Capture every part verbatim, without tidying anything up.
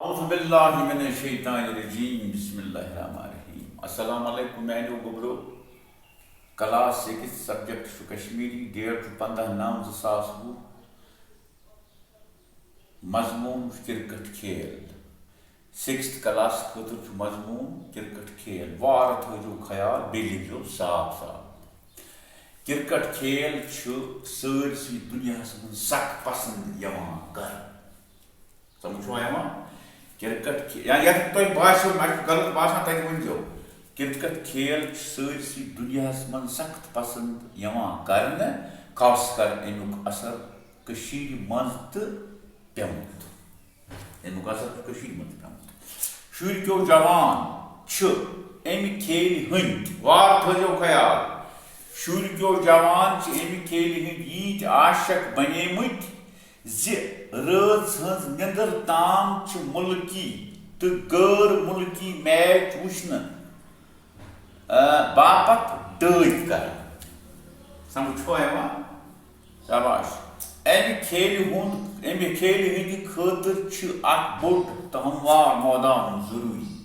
اعوذ باللہ من الشیطان الرجیم، بسم اللہ الرحمن الرحیم۔ السلام علیکم میانیو گوبرو۔ کلاس سکس، سبجیکٹ چھُ کشمیری، ڈیٹ چھُ پنٛداہ نو زٕ ساس وُہ۔ مضموٗن چھُ کرکٹ کھیل۔ سکستھ کلاس خٲطرٕ چھُ مضموٗن کرکٹ کھیل۔ وارٕ تھٲیزیو خیال، بیٚیہِ لیکھزیو صاف صاف۔ کرکٹ کھیل چھُ سٲرسٕے دُنیاہَس منٛز سخ پسنٛد یِوان کرنہٕ۔ سمجھ چھُوا یِوان؟ کرکٹ کھے-، یا یَتھ تۄہہِ باسیو، مےٚ چھُ غلط باسان، تَتہِ ؤنۍزیو۔ کرکٹ کھیل چھُ سٲرسٕے دُنیاہَس منٛز سخت پسنٛد یِوان کرنہٕ، خاص کر اَمیُک اثر کٔشیٖرِ منٛز تہٕ پیوٚمُت۔ اَمیُک اثر چھُ کٔشیٖرِ منٛز تہِ پیوٚمُت۔ شُرۍ کیو جوان چھِ اَمہِ کھیلہِ ہٕنٛدۍ، وارٕ تھٲیزیو خیال، شُرۍ کیو جوان چھِ اَمہِ کھیلہِ ہٕنٛدۍ ییٖتۍ عاشق بنیمٕتۍ زِ رٲژ ہٕنٛز نِندٕر تام چھِ مُلکی تہٕ غٲر مُلکی میچ وٕچھنہٕ، آ، باپتھ ڈٲتۍ کران۔ سمجھ چھوا یِوان؟ شاباش۔ اَمہِ کھیلہِ ہُنٛد، اَمہِ کھیلہِ ہٕنٛدِ خٲطرٕ چھُ اکھ بوٚڑ تہٕ ہموار مٲدان ضروٗری۔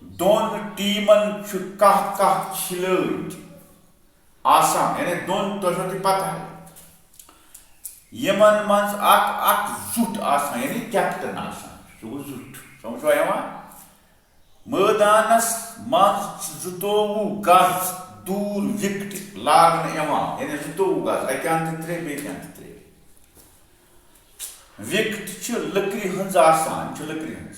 دۄن ٹیمن چھُ کاہ کاہ کھلٲڑۍ آسان، یعنی دۄن، تۄہہِ چھو تہِ پتہ ہے، یِمن منٛز اکھ اکھ زُٹھ آسان، یعنی کیپٹن آسان، سُہ گوٚو زُٹھ۔ سمجھ چھوا یِوان؟ مٲدانس منٛز چھِ زٕتووُہ گز دوٗر وکٹ لاگنہٕ یِوان، یعنی زٕتووُہ گز، اکہِ اندٕ ترٛےٚ، بیٚکہِ اندٕ ترٛےٚ۔ وکٹ چھِ لٔکرِ ہٕنٛز آسان، یِم چھِ لٔکرِ ہٕنٛز۔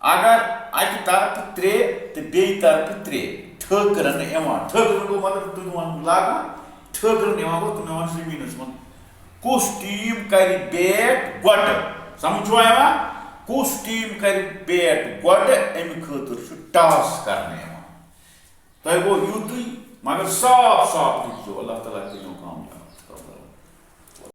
اگر اکہِ طرفہٕ ترٛےٚ تہٕ بیٚیہِ طرفہٕ ترٛےٚ ٹھٲکرنہٕ یِوان، ٹھٲکرن گوٚو مطلب تُہۍ وَن لاگان، ٹھٲکرن یِوان گوٚو تِم یِوان زٔمیٖنَس منٛز۔ کُس ٹیٖم کرِ بیٹ گۄڈٕ؟ سمجھ چھُوا یِوان؟ کُس ٹیٖم کرِ بیٹ گۄڈٕ، اَمہِ خٲطرٕ چھُ ٹاس کرنہٕ یِوان۔ تۄہہِ گوٚو یُتُے، مگر صاف صاف لیکھزیو، اللہ تعالیٰ کٔرِو